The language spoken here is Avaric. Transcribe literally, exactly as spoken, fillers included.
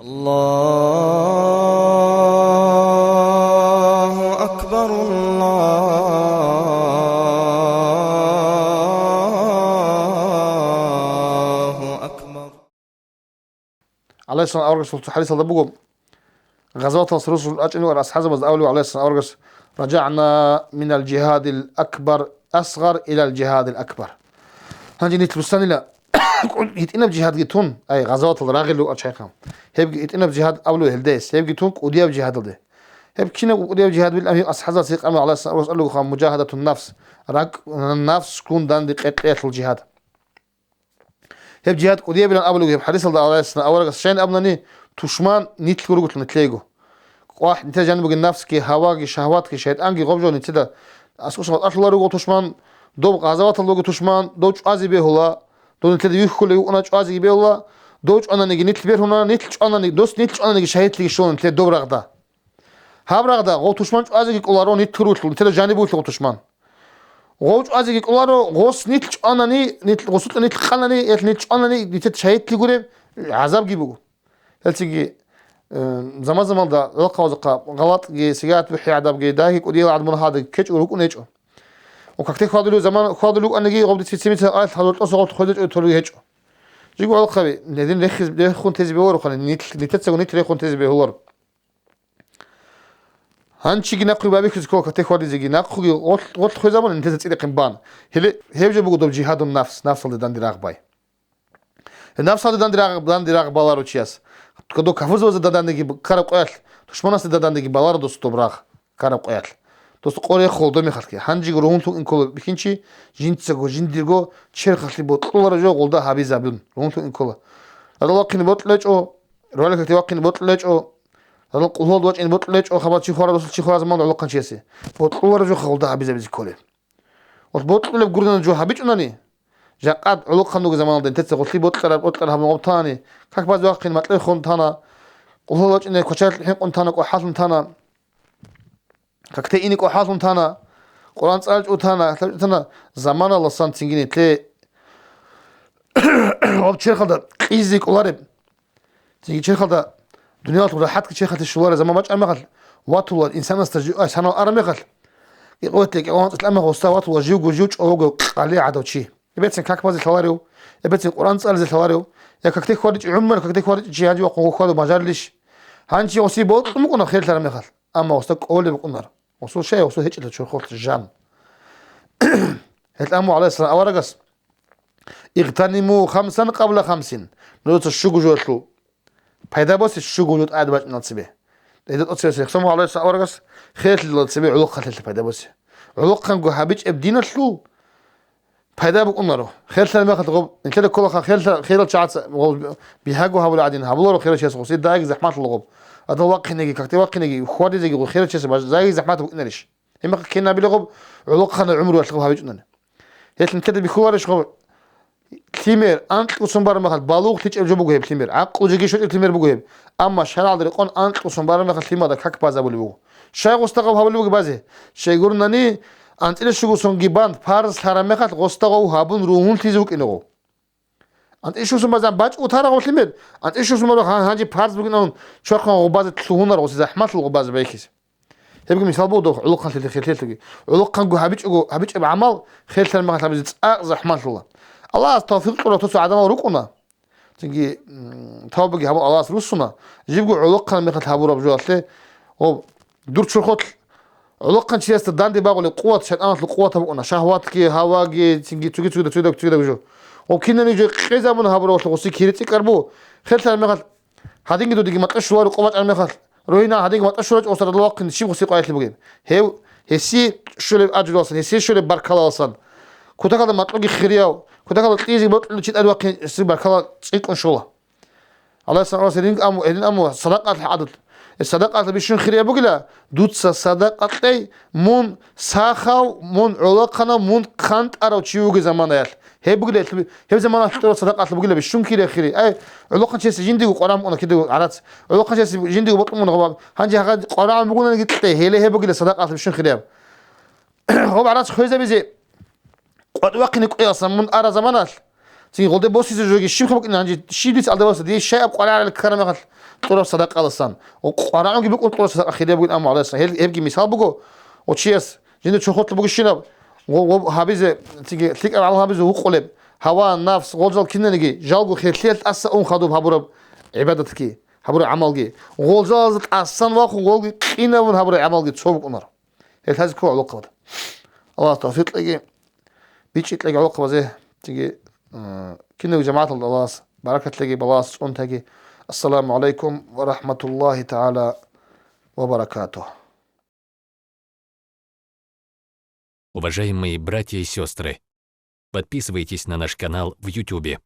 الله أكبر، الله أكبر. عليه السلام аварагасул цо хадисалда буго, гъазаваталъ росулъ ачӀинаварал асхӀабзабазда абулев, عليه السلام аварагас: «رجعنا من الجهاد الأكبر، الأصغر إلى الجهاد الأكبر». Гьанже нилъ руссанила гьитӀинаб жигьадги тун, ай, гъазаваталда рагъил рукӀа чайхъан. Гьебги гьитӀинаб жигьад абулев гьелдес, гьебги тун кӀудияб жигьадалде. Гьеб кинаб кӀудияб жигьад вилан гьев асхӀабзабазе къаман, عليه السلام аварагас абулев хъан, مجاهدة النفس, ракӀ-, нафс ккун данде къекъеялъул жигьад. Гьеб жигьад кӀудиябилан абулев гьеб хадисалда, عليه السلام аварагас, щайин абунани, тушман нилъго ругелъул нилъего. КӀвахӀ нилъер жаниб бугеб нафсги, гьаваги, шагьватги, шайтӀанги гъоб жо нилъеда аскӀоса батӀалъулел руго тушман, доб гъазаваталда вуго тушман, дов чӀвазе бегьула, дов нилъеда вихьулев вукӀуна, чӀвазеги бегьула, дов чӀвананиги нилъ бергьуна, нилъ чӀванани-, дос нилъ чӀвананиги шагьидлъиги щола нилъер доб рагъда. Гьаб рагъда гъов тушман чӀвазеги кӀоларо нилъ ругелъул, нилъеда жаниб бугелъул тушман. Гъов чӀвазеги кӀоларо, гъос нилъ чӀванани, нилъ, гъосулъа нилъ къанани, гьелъ нилъ чӀванани, нилъер шагьидлъи гуреб гӀазабги буго. Гьелцинги, э, заман-замалда гӀолохъабазухъа гъалатӀги, сигат бухӀи гӀадабги, дагьги кӀудиял гӀадамал гьадин ккечӀого рукӀун гьечӀо. Ва какде хьвадулев заман хьвадулев вукӀаниги, гъоб дица цимица къайилъ гьалур тӀосо гъоб хвезечӀо толги гьечӀо. Жиго гӀолохъаби, гьедин рехиз-, рехун тезе бегьуларо хъани, нилъ-, нилъецаго нилъ рехун тезе бегьуларо. Гьанчиги нахъуги байбихьизе ккола какде хьвадизеги, нахъуги гъолъ, гъолъ хвезабун, нилъеца цӀидахъин бан. Гьеле, гьеб жо буго доб жигьадун нафс, нафсалде данде рагъ бай. Гьеб нафсалде данде рагъ, данде рагъ баларо чияс, доб кафурзабазда данде б-, ккараб къоялъ, тушманасде данде баларо дос доб рагъ ккараб къоялъ. Дос къо рехула доб мехалъги. Гьанжего ругьунлъун ккола бихьинчи, жинцаго, жиндирго черхалъе бокьуларо жо гъолда гьабизабун ругьунлъун ккола. Гьадал вахъине бокьулечӀо, роликалъе вахъине бокьулечӀо, гьадал къулгьуялда вачӀине бокьулечӀо, хабар чи хвараб, досул чи хвараб заман гӀолохъанчиясе. Бокьуларо жо гъолда гьабизабизе кколеб. Гъолъ бокьулеб гурунан жо гьабичӀунани, жакъад гӀолохъан вугеб заманалда нилъеца гъолъи бокьараб, бокьараб гьабун гъоб тани, как базе вахъине макьилъ хун тана, къулгьуялда вачӀине квачалъ хӀинкъун тана, кӀвахӀаллъун тана, какде ине кӀвахӀаллъун тана, Къуръан цӀалчӀун тана, лъабчӀун тана, заманаласан цинги нилъе гъоб черхалда кьизе кӀолареб. Цинги черхалда дуниялалъул рахӀатги черхалъе щолареб заман бачӀараб мехалъ, ватула инсанасда жи-, ай, санал араб мехалъ, кӀикъоялъе кӀикъоялда анцӀила мехалъ гъосда ватула живго жив чӀого къалигӀадав чи. Эбецин как базе лъаларев, эбецин Къуръан цӀализе лъаларев, я какде хьвадичӀев, гӀумру какде хьвадичӀев чи гьанже вахъун гъов хьвадуб мажалилищ? Гьанже гъосие бокьун букӀуна херлъараб мехалъ, амма гъосда кӀолеб букӀунар. Гъосул щай, гъосул гьечӀила чорхолъ жан. Гьелъ аму, гӀалайгьиссалам, аварагас: «Игътаниму хамсан къабла хамсин». Нужеца щуго жоялъул пайда босе, щуго жо тӀад бачӀиналда цебе. Гьедин тӀоцебесеб хӀисаб гьабун, гӀалайгьиссалам, аварагас херлъилалда цебе гӀолохъанлъи пайда босе. ГӀолохъанго гьабичӀеб диналъул пайда букӀунаро. Херлъараб мехалъ гъоб, нилъеда кколаха херлъа-, херал чагӀаца гъоб бигьаго гьабулеб гӀадин, гьабуларо херал чияс гъосие дагьабги захӀматал гъоб. Гьадал вахъинеги, какде вахъинеги, хьвадизеги гъо херал чияс баж-, дагьабги захӀмат букӀинарищ? Гьебмехалъ кин абилеб гъоб гӀолохъанаб гӀумруялъ гъоб гьабичӀунани. Гьелъ нилъеда бихьуларищ гъоб лъимер, анкьго сон бараб мехалъ, балугълъичӀеб жо буго гьеб лъимер, гӀакълу жеги щвечӀеб лъимер буго гьеб. Амма шаргӀалда рекъон анкьго сон бараб мехалъ лъимада как базабулеб буго. Щай гъосда гъоб гьабулеб бугеб базе? Щайгурунани, анцӀила щуго сонги бан, парзлъараб мехалъ гъосда гъов гьабун ругьунлъизе вукӀине гъов. АнцӀила щуго сон базан бачӀ утарагъав лъимер, анцӀила щуго сон бараб гьан-, гьанже парз бугин абун чвахун гъоб базе лъугьунар гъосие, захӀмалъул гъоб базе байхизе. Гьебги мисал буго доб гӀолохъанлъи херлъелъулги. ГӀолохъанго гьабичӀого, гьабичӀеб гӀамал херлъараб мехалъ гьабизе цӀакъ захӀмалъула. Аллагьас тавфикъ кьурав тосо гӀадамал рукӀуна. Цинги, м, тавбаги гьабун Аллагьас руссуна. Жибго гӀолохъанаб мехалъ гьабураб жоялъе, гъоб, дур чорхолъ гӀолохъанчиясда данде багъулеб къуват шайтӀаналъул къуватаб букӀуна, шагьватги, гьаваги, цинги цоги-цогида, цогида, цогида жо. Гъоб кинабниги жо къезабун гьабураб гъосие кири цӀикӀкӀар буго. Херлъараб мехалъ, гьадинги додиги макьа щоларо къо бачӀараб мехалъ, рогьинал гьадинги макьа щоларчӀо гъосда радал вахъин щиб гъосие къвайилъи бугеб? Гьев, гьесие щолеб ажралъан, гьесие щолеб баркалалъан. Кутакалда макьуги хирияв, кутакалда кьизе бокьулев чи тӀад вахъин гьесие баркала цӀикӀкӀун щола. Аллагьас гьедин аму, гьедин аму, садакъалъ гӀадул. Э, садакъалъ бищун хирияб бугила, дуца садакъа кьей, мун сахав, мун гӀолохъанав, мун хъантӀарав чи вугеб заманаялъ. Гьеб бугила, гьеб заманалъ тӀураб садакъалъ бугила бищун кири хири. Ай, гӀолохъанчиясе жиндиего къварагӀун букӀуна кидаго гӀарац. ГӀолохъанчиясе жиндиего бокьун букӀуна гъоб. Гьанже гьагъа къварагӀун бугонаниги кьей, гьеле гьеб бугила садакъалъ бищун хирияб. Гъоб гӀарац хвезабизе къватӀ вахъине кӀвеялъан мун араб заманалъ, Цинги гъолде босизе жоги щибха букӀин гьанже, щиб дица алда баса, дие щай аб къварагӀарал ккараб мехалъ кьураб садакъаласан? О, къварагӀунги букӀун кьураб садакъа хиреб бугин, амма гьаласан. Гьел, гьебги мисал буго, о, чияс жинда чорхолъа бугищинаб, гъо-, гъо-, гьабизе, цинги лъикӀаб гӀамал гьабизе вукъулеб, гьава, нафс, гъолжал кинаниги, жалго херлъиялъ тӀаса ун хадуб гьабураб гӀибадатги, гьабураб гӀамалги. Гъолжалазда тӀасан вахун, гъолги къинавун гьабураб гӀамалги цо букӀунаро. Гьел лъазе ккола гӀолохъабада. Аллагьас тавфикъ кьеги, бичӀчӀи кьеги гӀолохъабазе, цинги, э, кинавги жамагӀаталда Аллагьас баракат лъеги, балагьас цӀунтаги. Ассаламу гӀалайкум ва рахӀматуллагьи тагӀала ва баракатугь. Уважаемые братья и сестры, подписывайтесь на наш канал в Ютубе.